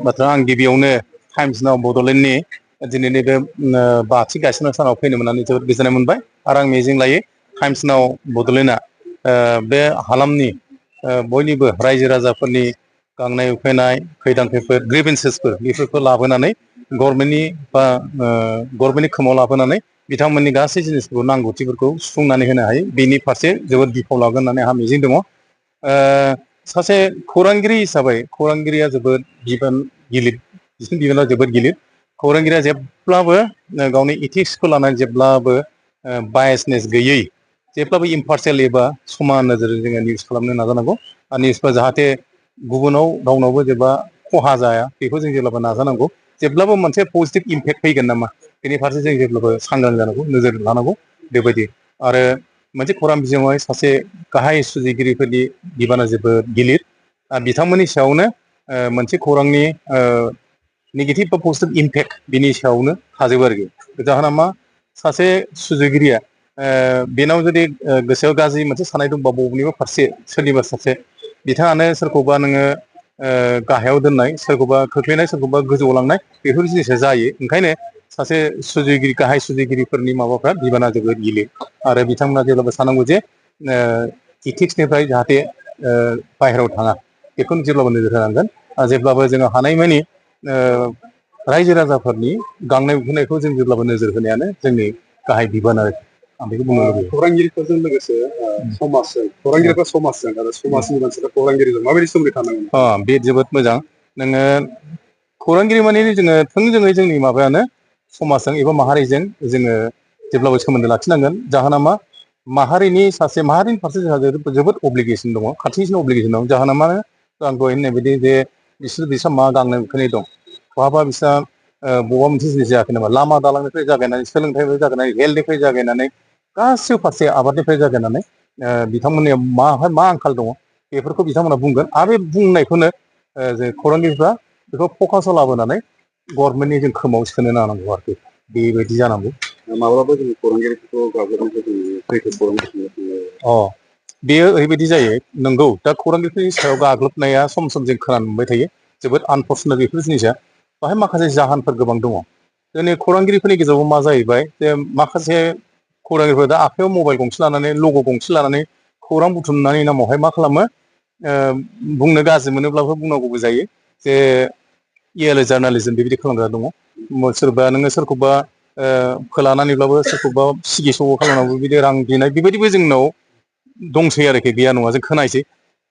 बाथ्रा आं गिबियावनो टाइम्स नाउ बड'लेण्डनि दिनैनि बे बाथि गायसननाय सानाव फैनो मोननानै जोबोद गोजोननाय मोनबाय आरो आं मिजिं लायो टाइम्स नाउ बड'लेण्डआ बे हालामनि बयनिबो रायजो राजाफोरनि गांनाय उखैनाय खैदां खैफोद ग्रिभेन्सेसफोर बेफोरखौ लाबोनानै गभर्नमेन्टनि खोमाव लाबोनानै बिथांमोननि गासै जिनिसफोरखौ नांगौथिफोरखौ सुफुंनानै होनो हायो बेनि फारसे जोबोद बिफाव लागोन होननानै आंहा मिजिं दङ सासे खौरांगिरि हिसाबै खौरांगिरिया जोबोद बिबान गिलिर बिसिनि बिबाना जोबोद गिलिर खौरांगिरिया जेब्लाबो गावनि इथिक्सखौ लानानै जेब्लाबो बायासनेस गैयै जेब्लाबो इम्पार्सियेल एबा समान नोजोरजों जोङो निउस खालामनो नाजानांगौ आरो निउसफ्रा जाहाथे गुबुनाव रावनावबो जेब्ला खहा जाया बेखौ जों जेब्लाबो नाजानांगौ जेब्लाबो मोनसे पजिटिभ इम्पेक्ट फैगोन नामा बेनि फारसे जों जेब्लाबो सांग्रां जानांगौ नोजोर लानांगौ बेबायदि आरो मोनसे खौरां बिजोङावहाय सासे गाहाय सुजुगिरिफोरनि बिबाना जोबोद गिलिर बिथांमोननि सायावनो मोनसे खौरांनि नेगेटिभ बा पजिटिभ इम्पेक्ट बिनि सायावनो थाजोबो आरोखि जाहोना मा सासे सुजुगिरिया बेनाव जुदि गोसोआव गाज्रि मोनसे साननाय दंबा बबेनिबा फारसे सोरनिबा सासे बिथाङानो सोरखौबा नोङो गाहायाव दोननाय सोरखौबा खोख्लैनाय सोरखौबा गोजौआव लांनाय बेफोर जिनिसा जायो ओंखायनो सासे सुजुगिरि गाहाय सुजुगिरिफोरनि माबाफ्रा बिबाना जोबोद गिलिर आरो बिथांमोना जेब्लाबो साननांगौ जे इथिक्सनिफ्राय जाहाथे बाहेरायाव थाङा बेखौनो जेब्लाबो नोजोर होनांगोन जेब्लाबो जोङो हानायमानि रायजो राजाफोरनि गांनाय उखैनायखौ जों जेब्लाबो नोजोर होनायानो जोंनि गाहाय बिबान आरो आं बेखौ बुंनो लुबैयो खौरांगिरिफोरजों लोगोसे समाजजों खौरांगिरिफ्रा समाजजों आरो समाजनि मानसिफ्रा खौरांगिरिजों माबायदि सोमोन्दो थानांगोन बे जोबोद मोजां नोङो खौरांगिरि माने जोङो थोंजोङै जोंनि माबायानो समाजजों एबा माहारिजों जोङो जेब्लाबो सोमोन्दो लाखिनांगोन जाहोना मा माहारिनि फारसे जोंहा जोबोद अब्लिगेसन दङ खाथिसिन अब्लिगेसन दं जाहोना मा आं दहाय होननाय बायदि जे बिस्रा मा गांनाय उखैनाय दं बहाबा बिस्रा बबेबा मोनसे जिनिस जायाखै नामा लामा दालांनिफ्राय जागायनानै सोलोंथाइनिफ्राय जागायनानै हेल्थनिफ्राय जागायनानै गासिबो फारसे आबादनिफ्राय जागायनानै बिथांमोननियाव मा आंखाल दङ बेफोरखौ बिथांमोना बुंगोन आरो बे बुंनायखौनो जों खौरांगिरिफ्रा बेखौ फकासाव लाबोनानै गभर्नमेन्टनि जों खोमाव सोनो नांगौ आरोखि बेबायदि जानांगौ माब्लाबा जों खौरांगिरिफोरखौ बेयो ओरैबायदि जायो नंगौ दा खौरांगिरिफोरनि सायाव गाग्लोबनाया सम सम जों खोनानो मोनबाय थायो जोबोद आनफर्सुनेट बेफोर जिनिसा बाहाय माखासे जाहोनफोर गोबां दङ जोंनि खौरांगिरिफोरनि गेजेरावबो मा जाहैबाय जे माखासे खौरांगिरिफोर दा आखायाव मबाइल गंसे लानानै लग' गंसे लानानै खौरां बुथुमनायनि नामावहाय मा खालामो बुंनो गाज्रि मोनोब्लाबो बुंनांगौबो जायो जे इएलए जार्नालिजम बेबायदि खालामग्रा दङ सोरबा नोङो सोरखौबा फोलानानैब्लाबो सोरखौबा सिगि सग' खालामनांगौ बिदि रां बिनाय बेबायदिबो जोंनाव दंसै आरोखि गैया नङा जों खोनायसै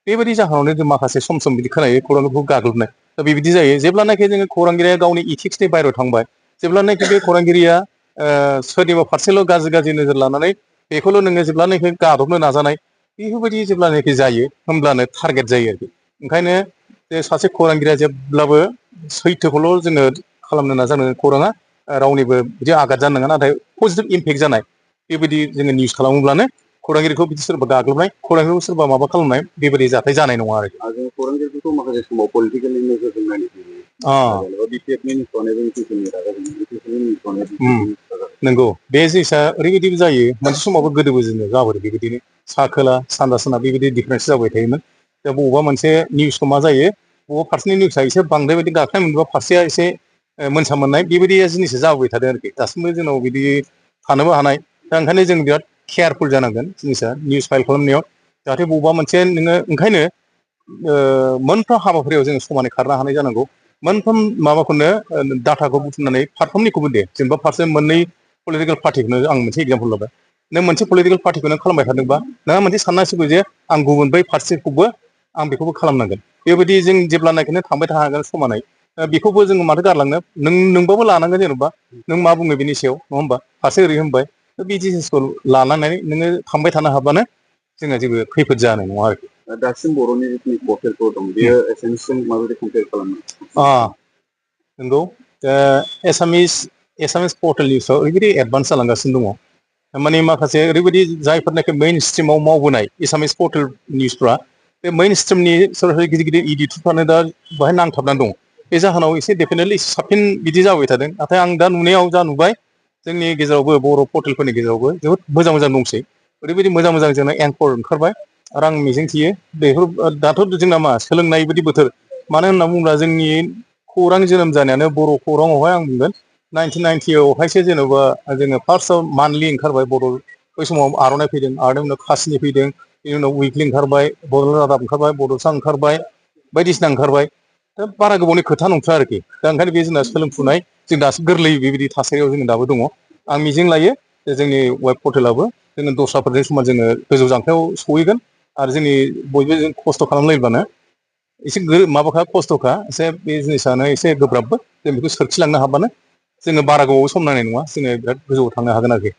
बेबायदि जाहोनावनो जों माखासे सम बिदि खोनायो खौरांखौ गाग्लोबनाय दा बेबायदि जायो जेब्लानाखि जोङो खौरांगिरिया गावनि इथिक्सनि बायहेरायाव थांबाय जेब्लानाखि बे खौरांगिरिया सोरनिबा फारसेल' गाज्रि नोजोर लानानै बेखौल' नोङो जेब्लानाखि गादबनो नाजानाय बेफोरबायदि जेब्लानाखि जायो होमब्लानो टारगेट जायो आरोखि ओंखायनो जे सासे खौरांगिरिया जेब्लाबो सैथोखौल' जोङो खालामनो नाजानो खौराङा रावनिबो बिदि आघात जानो नङा नाथाय पजिटिभ इम्पेक्ट जानाय बेबायदि जोङो निउस खालामोब्लानो खौरांगिरिखौ बिदि सोरबा गाग्लोबनाय खौरांगिरिखौ सोरबा माबा खालामनाय बेबायदि जाथाय जानाय नङा आरोखि जों खौरांगिरिफोरखौ माखासे समाव पलिटिकेलि नोजोरजों नंगौ बे जिनिसा ओरैबायदिबो जायो मोनसे समावबो गोदोबो जोङो जाबोदों बेबायदिनो सा खोला सानजा सोनाब बेबायदि डिफारेन्स जाबाय थायोमोन दा बबेबा मोनसे निउसखौ मा जायो बबेबा फारसेनि निउसआ एसे बांद्राय बायदि गाख्लाय मोनबा फारसेया एसे मोनसा मोननाय बेबायदि जिनिसा जाबोबाय थादों आरोखि दासिमबो जोंनाव बिदि थानोबो हानाय दा ओंखायनो जों बिराद केयारफुल जानांगोन जिनिसा निउस फाइल खालामनायाव जाहाथे बबेबा मोनसे नोङो ओंखायनो मोनफ्रोम हाबाफारियाव जोङो समानै खारनो हानाय जानांगौ मोनफ्रोम माबाखौनो डाटाखौ बुथुमनानै फारफ्रोमनिखौबो दे जेनेबा फारसे मोननै पलिटिकेल पार्टिखौनो आं मोनसे एग्जाम्पल लाबाय नों मोनसे पलिटिकेल पार्टिखौ नों खालामबाय थादोंबा नोंहा मोनसे साननांसिगौ जे आं गुबुन बै फारसेखौबो आं बेखौबो खालामनांगोन बेबायदि जों जेब्लानाखिनो थांबाय थानो हागोन समानै बेखौबो जोङो माथो गारलांनो नोंबाबो लानांगोन जेन'बा नों मा बुङो बेनि सायाव नङा होमबा फारसे ओरै होनबाय बे जिनिसखौ लानानै नोङो थांबाय थानो हाब्लानो जोंहा जेबो खैफोद जानाय नङा आरोखि दासिम बर'नि जिखिनि पर्टेलफोर दं बेयो एसामिसजों माबायदि कम्पेयार खालामो नंगौ एसामिस पर्टेल निउसआव ओरैबायदि एडभान्स जालांगासिनो दङ माने माखासे ओरैबायदि जायफोरनाखि मेइन स्ट्रिमाव मावबोनाय एसामिस पर्टेल निउसफ्रा बे मेइन स्ट्रिमनि सोरबा गिदिर गिदिर इडिटरफ्रानो दा बेहाय नांथाबनानै दं बे जाहोनाव एसे डेफिनेटलि एसे साबसिन बिदि जाबाय थादों नाथाय आं दा नुनायाव जा नुबाय जोंनि गेजेरावबो बर' पर्टेलफोरनि गेजेरावबो जोबोद मोजां दंसै ओरैबायदि मोजां जोंना एंकर ओंखारबाय आरो आं मिजिंथियो बेफोर दाथ' जोंना मा सोलोंनाय बायदि बोथोर मानो होनना बुङोब्ला जोंनि खौरां जोनोम जानायानो बर' खौराङावहाय आं बुंगोन 1990आवहायसो जेन'बा जोङो फार्स्टआव मान्थलि ओंखारबाय बर' बै समाव आर'नाइ फैदों आरो उनाव खासिनि फैदों बेनि उनाव उइकलि ओंखारबाय बड'लेण्ड रादाब ओंखारबाय बड'सा ओंखारबाय बायदिसिना ओंखारबाय दा बारा गोबावनि खोथा नंथ्रा आरोखि दा ओंखायनो बे जोंना सोलोंफुनाय जों दासो गोरलै बेबायदि थासारियाव जोङो दाबो दङ आं मिजिं लायो जे जोंनि वेब पर्टेलाबो जोङो दस्राफोरजों समान जोङो गोजौ जांख्लायाव सहैगोन आरो जोंनि बयबो जों खस्थ' खालामलायोबानो एसे माबाखा खस्थ'खा एसे बे जिनिसानो एसे गोब्राबबो जों बेखौ सोरखिलांनो हाबानो जोङो बारा गोबाव सम नांनाय नङा जोङो बिराद गोजौआव थांनो हागोन आरोखि